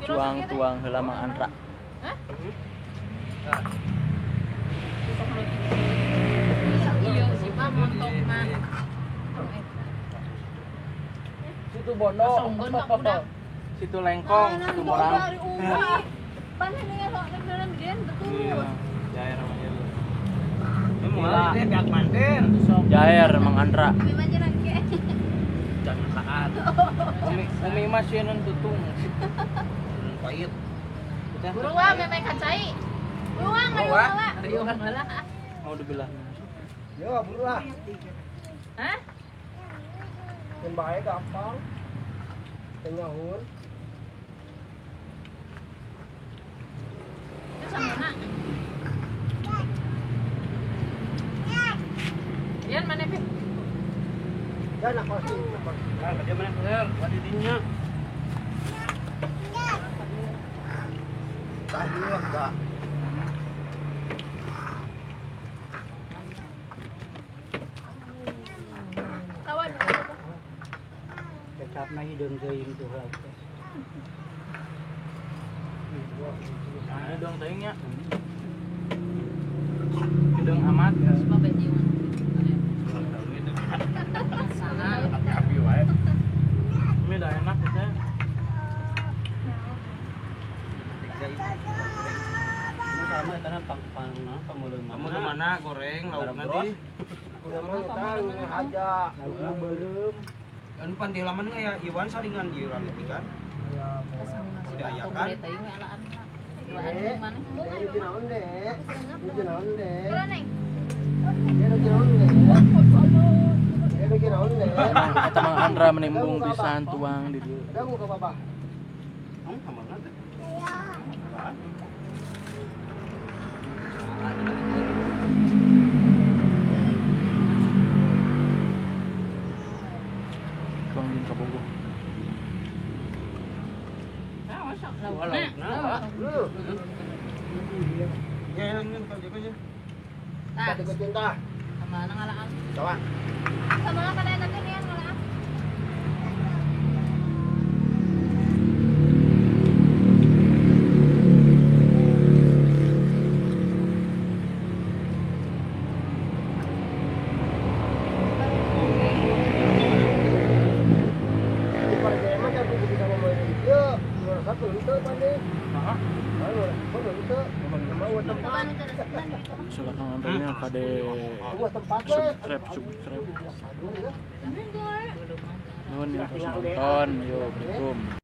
Cuang tuang heula Mang Andra. Hah? Iya, si mah montok mah. Situ Bondo. Situ Lengkong, situ Borang. Jair Jair Mang Andra. Umi mah sieun tutung. Pahit. Buruan memang kacai. Buruan ngayung heula. Mau dibelah. Yo, buruan. Hah? Yang bae gampang. Tengahun. Itu sama mana? Yan mana, Pip? Ya, nak pasti. Nah, dia mana bener, wadidinya. Tadi enggak. Kawan. Kecap na hidung teuing tuh. Nah, hidung teuingnya. Hidung amat. Ini udah enak gitu. Sama itu kan pang pamulung mana? Mana goreng lauk nanti. Aja. Belum. Anu panti laman ya Iwan salingan di urang itu kan. Tidak aya kan? Kata Mang Andra menimbung pisan tuang di dieu. Tuang di kabogo. Sama kada nanti nian malah. Silakan nontonnya kade subscribe. Nuhun yang terus nonton, yo, assalamualaikum.